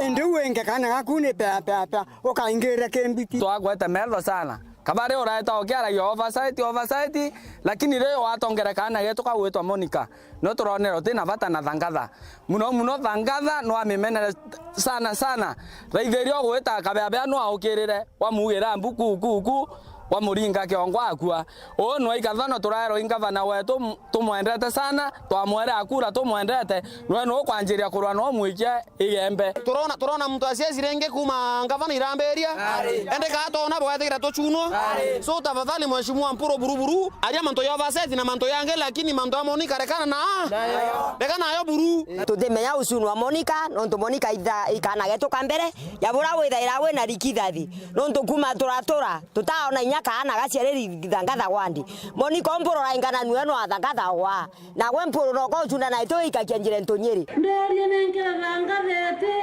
Indi u inge kana gaku ni pea, pea, pea. Ukaingirire kimbiti. Twagwete metho sana. Kabari uraeta ukiaragia oversight, oversight, lakini riu watongere kaana getu kau gwitwa Monica, no turonera uti na bata na Thangatha. Muno muno Thangatha no amimenere sana sana. Raithiria ugwita kabebea no aukirire, wamugira mbu ku, ku, ku, wamuringa kiongo akua. Uu nwe ikathono turaerwa i ngavana wetu, m-, tumwendete sana, twamwere akura tumwendete, nwe nukwanjiria kurwa no mwikie igembe. Turona, turona muntu asiesi ringi kuuma ngavana irambiria. Ari. Ende kaa twona bwetigira tuchunwa. Ari. So tafadhali Mheshimiwa Mpuru Buruburu, aria mantu ya oversight na mantu yangi, lakini mantu ya Monica rekana na. Nayo. Rekana nayo buru. Tutimenya uchunwa Monica, nontu Monica itha-, ikana getu ka mbere, ya bura withaira wina rikithathi. Nontu kuuma turatura, tutaona inya kaana gaciariri Thangatha Ward. Monica Mpuru raingana nue no a Thangatha wa. Nagwe Mpuru noka uchunda na itu ikakia njira ntunyiri. Ndorie nenkera Thangatha iti,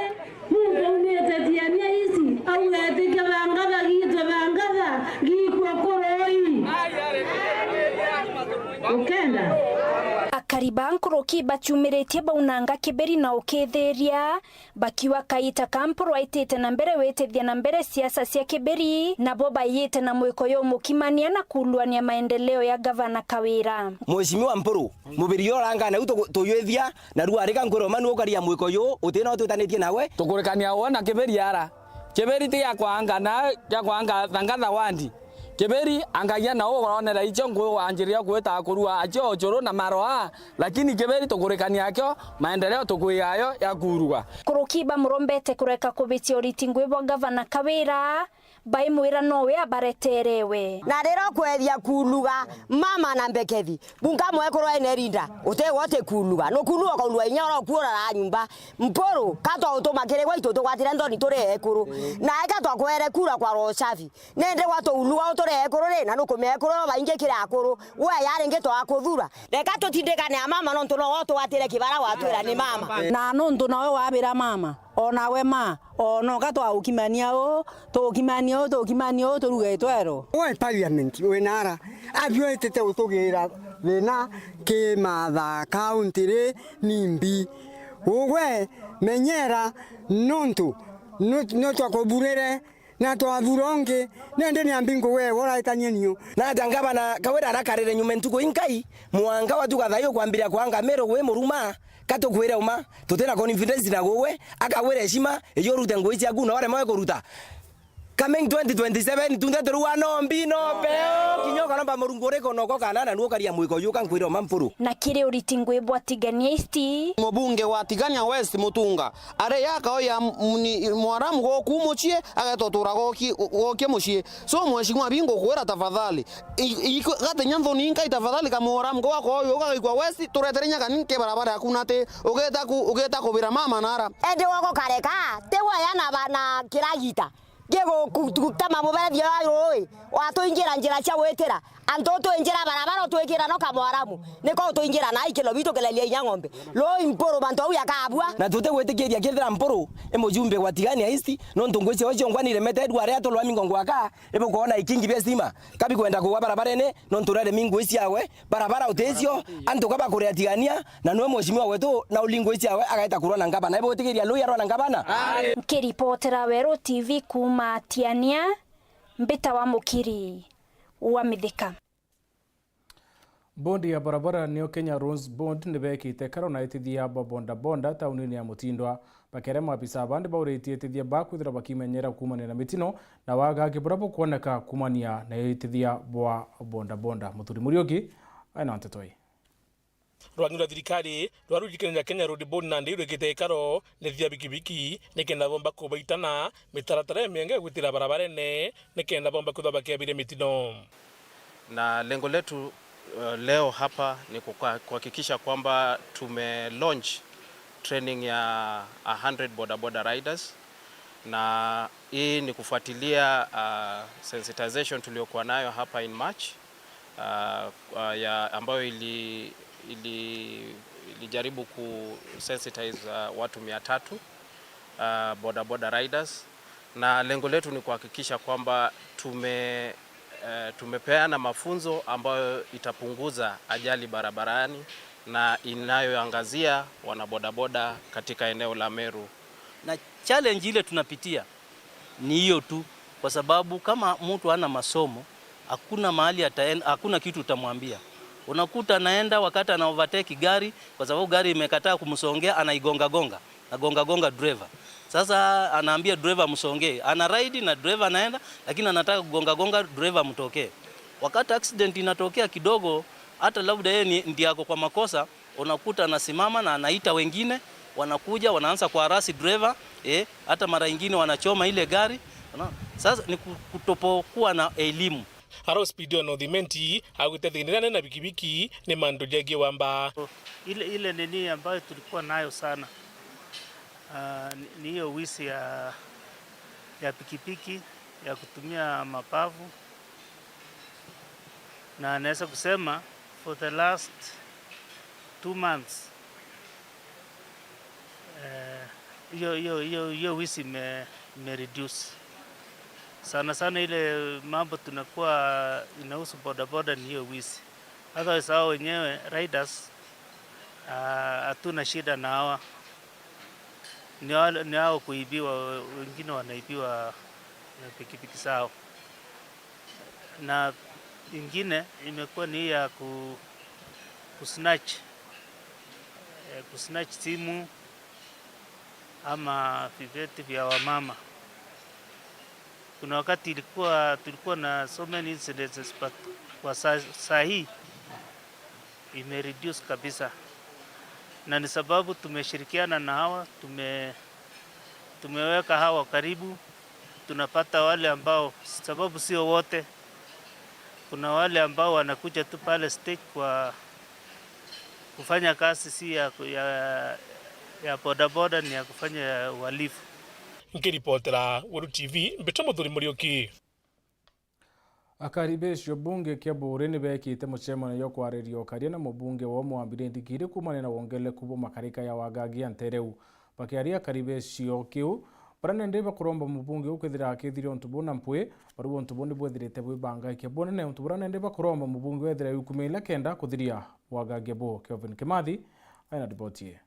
muntu aumite Tiania East, auga iti kia Thangatha gitu Thangatha, gikua kuroi. Ukenda? Akari ba nkuruki baciumiritie baunanga Kibiri na ukithiria, bakiuga kaita ka Mpuru aitite na mbere witithia na mbere siasa cia Kibiri, nabo baiyite na mwiko yumukimania na kuuluania maendeleo ya gavana Kawira. Mheshimiwa Mpuru, mubiri uria urangana u tu-, tuyuithia, na riu arika nkwira uma nu ukaria mwiko yu, uti na utwitanitie nawe. Tukurikania uwe na Kibiri ara. Kibiri ti ya kwanga na ya kwanga Thangatha Ward. Kibiri angagia na uronera icio ngwi wanjiria gwita kurua acio uchuru na maroa, lakini Kibiri tukurikania akio, maendeleo tukwiayo ya kuruga. Kuruki bamurombete kureka kubitia uriti ngwi bwa gavana Kawira, baimwira nowe abareterewe. Na riria ukwethia kuuluga mama na mbekethi, bunka mwekuru ene rinda, utegwa uti kuuluga. Nukuuluga ukauluga inya ura ukuura ra nyumba. Mpuru, ka twautuma kiri gwe itu tugwatire nthoni turi ekuru. Na eka twakwere kura kwa roho safi. Nindi gwa tuuluga uturi ekuru ri, na nukumia ekuru ro baingi kiri akuru. Gwe ya ringi twakuthura. Reka tutindikane a mama nontu nowe utugwatire kibara watwira ni mama. Na nontu nowe wabira mama, o nawe ma, o noka twaukimania u, tuukimania u, tuukimania u, turuge twero. We parliament, we nara, abio itite utugira thina ki matha county ri ni mbi. Ugwe menyera nontu no, no twakuburire na twabura ungi, nende ni ambi nguge we uraitanie niu. Na ata ngavana Kawira arakarire nyuma ntuku inkai, mwanga watuka thayo kwambiria kwanga Meru gwi muruma, ka tukwire uma, tutina confidence na gugwe, akagwira heshima, iyo urute ngui ciaku na warema we kuruta. Coming twenty twenty-seven, tunde turua no mbi, no beo, kinya ukaromba Murungu uriko noko kana na nuo ukaria mwiko uyu, ka nkwire uma Mpuru. Na kiri uriti ngwi bwa Tigania East. Mubunge wa Tigania West Mutunga, ari ya kao ya muni-, mwaramu goku mucii, ageta utura goki-, gokia mucii. So, mheshimiwa, bingukwira tafadhali. I-, i-, gatinya nthoni inkai tafadhali ka mwaramu gwa kao uyu, gagaikwa West, turetere inya kani ki barabara yaku nati, ugeta ku-, ugeta kubira mama nara. Ende goko kareka, ti gwe yana bana kiragita. Gigutama muberethi wa rui, watuingira njira cia gwitira. Antu twinjira barabara, utwikira no kamwaramu. Niko utwinjira na ikilo bitu kileria inya ng'ombe. Rui Mpuru mantu au yakabua. Na tutigwitikiria kethira Mpuru i mujumbe gwa Tigania East, nontu ngui ciao ciongwa ni iremete, edu aria atulwa mingongo aka, ibukwona ikingi bia stima. Kabikwenda kugwa barabarene, nontu uraremi ngui ciawe, barabara uticio, antu ka bakuria Tigania, na nwe mheshimiwa wetu, na ulingo ici awe agaeta kurwa na ngavana. Ibo utikiria lui arwa na ngavana? Nkiripotera Weru T V kuuma Tiania, mbita wa Mukiri wa Mithika. Bondi ya barabara niyo Kenya Roads Board nibekite karo na aitithia ba bodaboda taunini ya Mutindwa. Bakere maabisa bandi bauritie aitithia ba kwithira bakimenyera kuumania na mitino na wagagi buria bukwoneka kuumania na aitithia bwa bodaboda. Muthuri Muriuki aina nteto ii. Rwang'i rwa thirikari rwa ruririkanira Kenya Road Board nandi rwikite ikaro ndethi ya bikibiki nikenda bomba kubaitana mitaratara imienge gwitira barabarene nikenda bomba kwithwa bakiabiria mitino. Na lengo letu, uh, leo hapa ni kuka-, kuhakikisha kwamba tume launch training ya a hundred bodaboda riders, na hii ni kufuatilia, uh, sensitization tuliokuwa nayo hapa in March, uh, uh, ya ambayo ili-, ili-, ilijaribu ku sensitize, uh, watu mia tatu, uh, bodaboda riders, na lengo letu ni kuhakikisha kwamba tume-, eh, tumepeana mafunzo ambayo itapunguza ajali barabarani na inayoangazia wanabodaboda katika eneo la Meru. Na challenge ile tunapitia ni hiyo tu, kwa sababu kama mtu hana masomo, hakuna mahali ataen-, hakuna kitu utamwambia. Unakuta anaenda, wakati ana overtake gari, kwa sababu gari imekataa kumsongea, anaigonga gonga, nagonga gonga driver. Sasa anaambia driver amsongee, ana ride na driver anaenda, lakini anataka kugonga gonga driver amtokee. Wakati accident inatokea kidogo, hata labda yeye ni, ndiye ako kwa makosa, unakuta anasimama na anaita wengine, wanakuja, wanaanza kuharass driver, eh, hata mara ingine wanachoma ile gari. Unaona? Sasa ni ku-, kutopokuwa na elimu. Ara Speed wa North Imenti augite thina iria anene na bikibiki ni mantu jegie wamba. Ile, ile nini ambayo tulikuwa nayo sana, ah, ni, ni hiyo wizi ya, ya pikipiki, ya kutumia mabavu. Na naweza kusema for the last two months, eh, hiyo, hiyo, hiyo, hiyo wizi ime-, ime reduce. Sana sana ile mambo tunakuwa inahusu bodaboda ni hiyo wizi. Otherwise hao wenyewe riders, ah, hatuna shida na hawa. Ni wale, ni hao kuibiwa, wengine wanaibiwa, eh, pikipiki zao. Na ingine imekuwa ni hii ya ku-, kusnatch, eh, kusnatch simu ama vibeti vya wamama. Kuna wakati ilikuwa, tulikuwa na so many incidences, but kwa sa-, saa hii ime reduce kabisa, na ni sababu tumeshirikiana na hawa, tume-, tumeweka hawa karibu. Tunapata wale ambao, sababu sio wote, kuna wale ambao wanakuja tu pale stage kwa kufanya kazi, si ya, ya, ya bodaboda, ni ya kufanya uhalifu. Nkiripotera Weru T V, mbitwa Muthuri Muriuki. Akari ba gicigo bunge kia Buuri ni beekite mucemanio jwa kwariria ukaria na mubunge wao Mwambire Ndigiri kuumania na wongerereku bwa makarika ya wagagia ntereu. Bakiaria akari ba gicigo kiu, baria nandi bakuromba mubunge uu kwithira akithiria untu buu na mpwi, bariu untu buu ni bwithirite bwi bangaike bunene. Untu buria nandi bakuromba mubunge wethira yukumiria kenda kuthiria wagagia buu. Kelvin Kimathi aina riboti ii.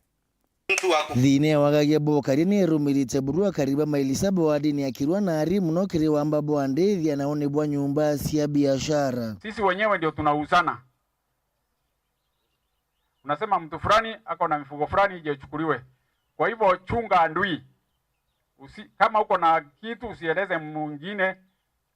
Thiina ya wagagia bwa ukaria ni irumirite buru akari ba maili saba wa ndini ya Kirwa na ari muno kiri wamba bwa ndithia na uni bwa nyumba cia biashara. Sisi wenyewe ndio tunauzana. Unasema mtu fulani ako na mifugo fulani ije ichukuliwe. Kwa hivyo chunga adui. Usi-, kama uko na kitu usieleze mwingine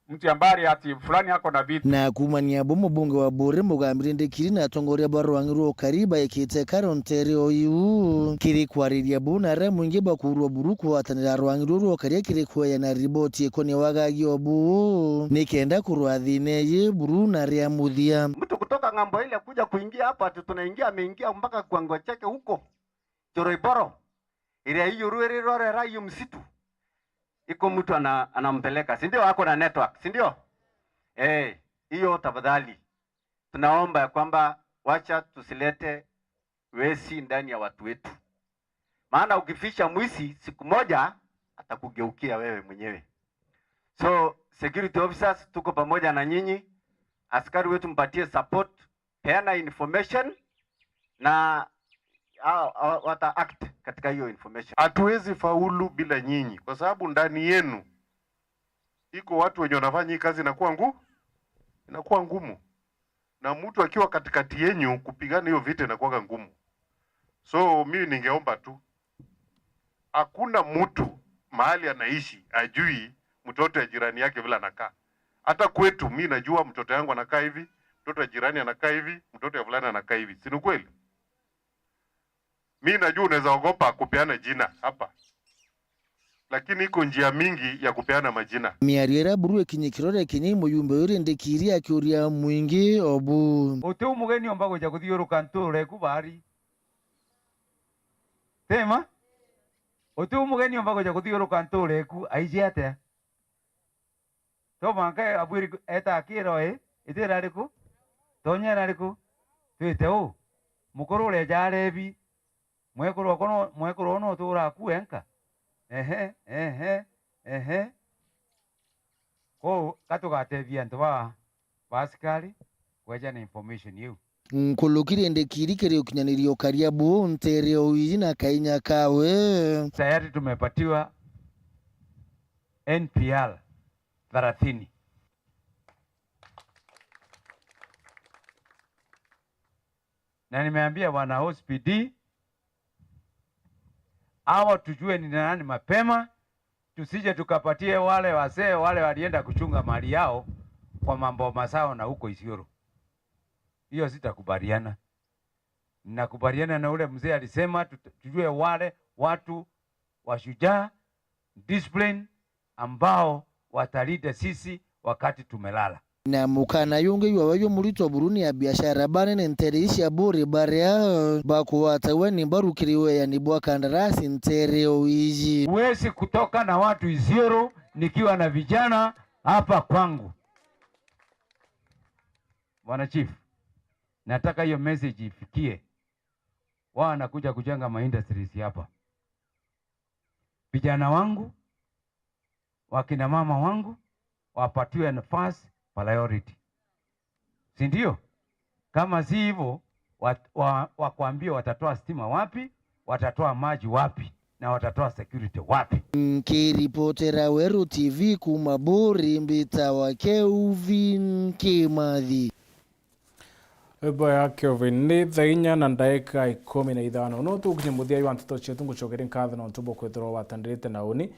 mtu ambaye ati fulani ako na vitu. Na kuumania bu, mubunge wa Buuri Mugambire Ndikiri na atongoria ba rwang'i rwa ukari baikite karo ntere o iu. Kiri kwariria bu na aria mwingi bakuurwa buru kugwatanira rwang'i ruu rwa ukaria kiri kweya na riboti ikonie wagagia o buu, ni kenda kurwa thiina iji buru na ria muthia. Mtu kutoka ng'ambo ile kuja kuingia hapa ati tunaingia, ameingia mpaka kiwango chake huko Choroiboro. Ile hiyo rwere rore ra hiyo msitu. Iko mtu ana-, anampeleka, si ndio? Ako na network, si ndio? Eh, hiyo tafadhali. Tunaomba ya kwamba wacha tusilete wezi ndani ya watu wetu. Maana ukificha mwizi, siku moja atakugeukia wewe mwenyewe. So, security officers, tuko pamoja na nyinyi. Askari wetu mpatie support, peana information na hao, hao wata act katika hiyo information. Hatuwezi faulu bila nyinyi, kwa sababu ndani yenu iko watu wenye wanafanya hii kazi inakuwa ngu-, inakuwa ngumu, na mtu akiwa katikati yenyu kupigana hiyo vita inakuwa ngumu. So mimi ningeomba tu, hakuna mtu mahali anaishi ajui mtoto ya jirani yake vile anakaa. Hata kwetu mi najua mtoto yangu anakaa hivi, mtoto ya jirani anakaa hivi, mtoto ya fulani anakaa hivi. Si ni kweli? Mi najua unaweza ogopa kupeana jina hapa. Lakini iko njia mingi ya kupeana majina. Miario iria buru ikinyi kirore kinyi muyumbe uyu Rindikiri akiuria mwingi obu. Uti u mugeni omba guja kuthiuruka nture ku bari. Tema? Uti u mugeni omba guja kuthiuruka nture ku aiji atia? To mwanka abwiri eta akira ii, itira riku? Tonya era riku? Twite u? Mukuru ureja arebi, mwekuru okwa no, mwekuru oo no tuura aku enka? Ehe, ehe, ehe. Kwou ka tugatethia antu ba, ba asikari kweja na information iu. Nkuruki Rindikiri kiri ukinyaniria ukaria buu ntere o iji na kainya kawe. Tayari tumepatiwa N P R thelathini. Na nimeambia bwana O C P D, hawa tujue ni nani mapema, tusije tukapatie wale wasee wale walienda kuchunga mali yao kwa mambo masao na huko Isiolo. Hiyo sitakubaliana. Ninakubaliana na ule mzee alisema tut-, tujue wale watu wa shujaa, discipline, ambao watalinde sisi wakati tumelala. Na mukana yungi jwawe jwa murito buru ni a biashara banene ntere ii cia Buri baria bakugwataua ni mbaru kiri weani bwa kandarasi ntere o iji. Huwezi kutoka na watu Isiolo nikiwa na vijana hapa kwangu. Bwana Chief, nataka hiyo message ifikie. Wao wanakuja kujenga ma industries hapa. Vijana wangu, wakina mama wangu wapatiwe first priority, si ndio? Kama si hivyo, wat-, wa, wakwambie watatoa stima wapi, watatoa maji wapi, na watatoa security wapi? Nkiripotera Weru T V kuuma Buri, mbitawa Kelvin Kimathi. Wimbo ya Kelvin ni thaa inya na ndaika ikumi na ithano. No tugukinye muthia jwa nteto cietu, ngucokeria nkatho nontu bwa kwithirwa watanirite na uni.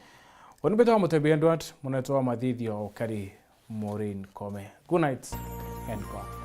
Uni mbitwa Mutebi Edward, munetwa wa mathithio ukari Maureen Kome. Good night and God.